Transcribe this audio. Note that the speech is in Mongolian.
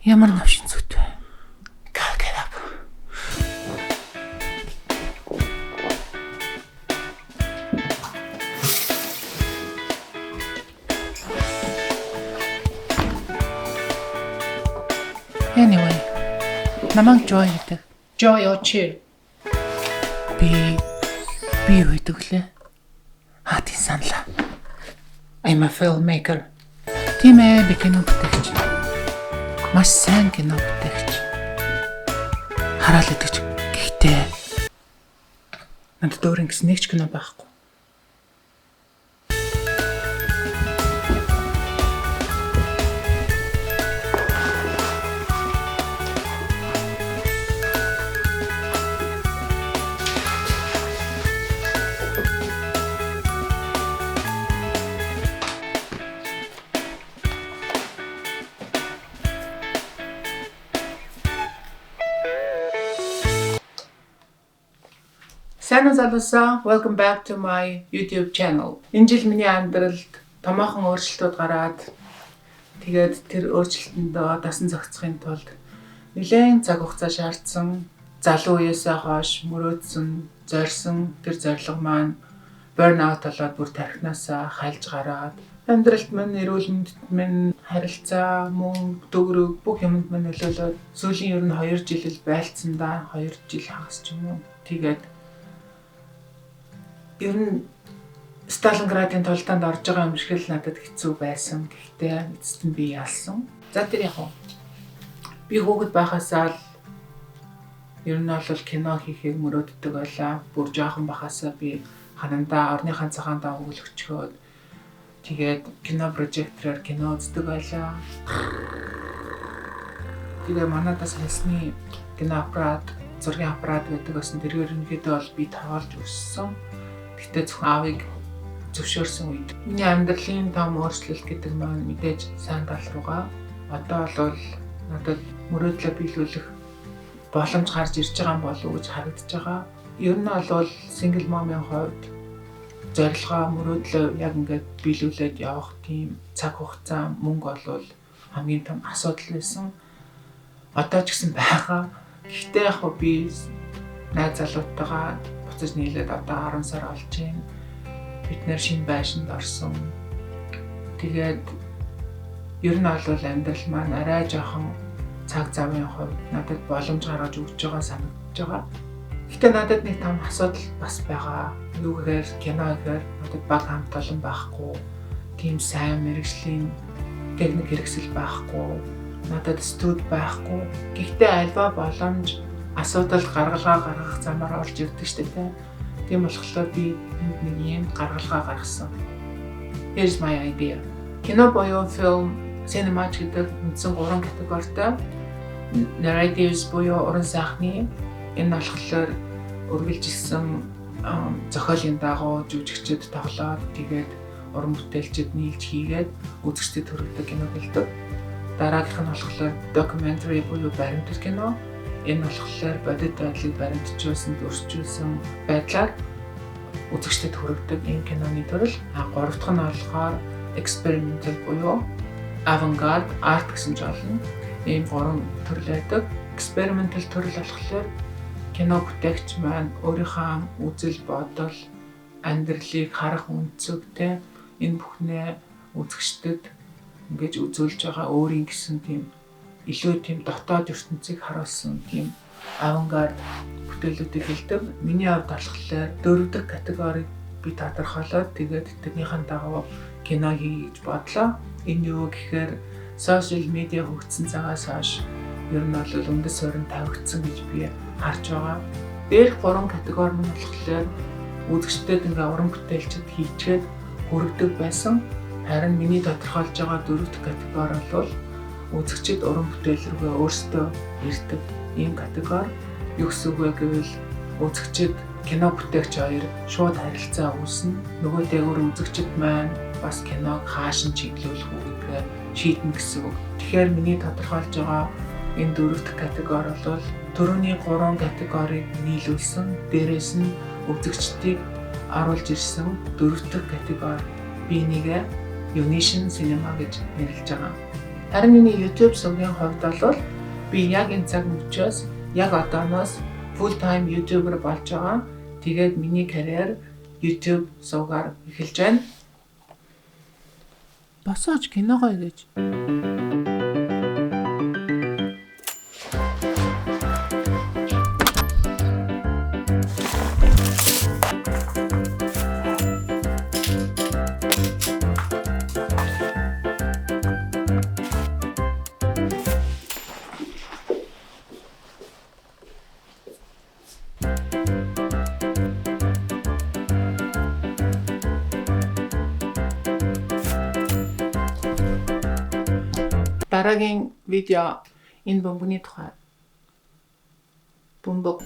Ямар новшин зүт вэ? Gotta get up. Anyway, намайг Joy гэдэг. Joy Ochir. Би юу гэдэг лээ? Аа, тийм, саналаа. I'm a filmmaker. Тийм ээ, би кино бүтээгч. Маш сайн кино бүтээгч. Хараал идэгч. Гэхдээ надад өөр ингэсэн нэг ч кино байхгүй. Сайн уу, залуусаа, welcome back to my YouTube channel. Энэ жил миний амьдралд томоохон өөрчлөлтүүд гараад, тэгээд тэр өөрчлөлтөндөө дасан зохицохын тулд нэлээн цаг хугацаа шаардсан. Залуу үеэсээ хойш мөрөөдсөн, зорьсон тэр зорилго маань burn out болоод, бүр тархинаасаа хальж гараад, амьдралд минь, эрүүл мэндэд минь, харилцаа, мөнгө, төгрөг, бүх юмд минь нөлөөлөөд, сүүлийн ер нь 2 жил л байлцсан да, 2 жил хагас ч юм уу. Тэгээд ер нь Сталинградын тулдаанд орж байгаа юм шиг л надад хэцүү байсан. Гэхдээ эцэст нь би ялсан. За, тэр яг би хүүхэд байхасаа л ер нь бол кино хийхийг мөрөөддөг байлаа. Бүр жоохон байхасаа би ханандаа орныхаа цагаан даа өглөгчхөөд, тэгээд кино прожектороор кино үздэг байлаа. Тэгээ манадаас хайсны кино аппарат, зургийн аппарат гэдэг байсан. Тэргээр ерөнхийдөө бол би тоглож өссөн. Гэхдээ зөвхөн аавыг зөвшөөрсөн үед. Миний амьдралын том өөрчлөлт гэдэг маань мэдээж сайн тал руугаа, одоо бол надад мөрөөдлөө биелүүлэх боломж гарч ирж байгаа юм болов уу гэж харагдаж байгаа. Ер нь бол single mom-ын хувьд зорилгоо, мөрөөдлөө яг ингээд биелүүлээд явах тийм цаг хугацаа, мөнгө бол хамгийн том асуудал байсан. Одоо ч гэсэн байгаа. Гэхдээ яг би найз залуутайгаа буцаж нийлээд одоо 10 сар болж байна. Бид нар шинэ байшинд орсон. Тэгээд ер нь бол амьдрал маань арай жоохон цаг завын хувьд надад боломж гаргаж өгч байгаа санагдаж байгаа. Гэхдээ надад нэг том асуудал бас байгаа. Юу гэхээр кино гэхээр надад баг хамт олон байхгүй. Тийм сайн мэргэжлийн техник хэрэгсэл байхгүй. Надад студи байхгүй. Гэхдээ аливаа боломж асуудал гаргалгаа гаргах замаар орж ирдэг шүү дээ. Тийм болохоор би энд нэг юм гаргалгаа гаргасан. Here's my idea. Кино буюу film, cinema гэдэг үндсэн гурван категоритой. Narratives буюу уран сайхны, энэ болохоор үргэлжилсэн зохиолын дагуу жүжигчид тоглоод, тэгээд уран бүтээлчид нийлж хийгээд үзэгчдэд хүргэдэг кино гэлдэг. Дараагийнх нь болохоор documentary буюу баримтат кино. Энэ болохоор бодит байдлыг баримтжуулсан, дүрсжүүлсэн байдлаар үзэгчдэд хүргэдэг ийм киноны төрөл. А гурав дахь нь болохоор experimental буюу avant-garde art гэсэн ч болно. Ийм гурван төрөл байдаг. Experimental төрөл болохоор кино бүтээгч маань өөрийнхөө үзэл бодол, амьдралыг харах өнцөг, те, энэ бүхнээ үзэгчдэд ингэж үзүүлж байгаа, өөрийн гэсэн тийм илүү тийм дотоод ертөнцийг харуулсан тийм авангард бүтээлүүдийг хэлдэг. Миний хувьд болохоор дөрөв дэх категорийг би тодорхойлоод, тэгээд тэрнийхэн дагуу кино хийе гэж бодлоо. Энэ юу гэхээр social media хөгжсөн цагаас хойш ер нь бол үндэс суурин тавигдсан гэж би харж байгаа. Дээрх гурван категори нь болохоор үзэгчдэд ингээ уран бүтээлчид хийчээд хүргэдэг байсан. Харин миний тодорхойлж байгаа дөрөв дэх категори бол үзэгчид уран бүтээл рүүгээ өөрсдөө ирдэг ийм категори. Юу гэсэн үг вэ гэвэл үзэгчид, кино бүтээгч хоёр шууд харилцаа үүснэ. Нөгөө дээгүүр үзэгчид маань бас киног хааш нь чиглүүлэх үү гэдгээ шийднэ гэсэн үг. Тэгэхээр миний тодорхойлж байгаа энэ дөрөв дэх категори бол түрүүний гурван категорийг нийлүүлсэн, дээрээс нь үзэгчдийг оруулж ирсэн дөрөв дэх категори. Би энийгээ Unison Cinema гэж нэрлэж байгаа. Харин миний YouTube сувгийн хувьд бол би яг энэ цаг мөчөөс, яг одооноос full time YouTuber болж байгаа. Тэгээд миний карьер YouTube сувгаар эхэлж байна. Босооч киногоо гэж. Дараагийн видео энэ бөмбөгний тухай. Бөмбөг.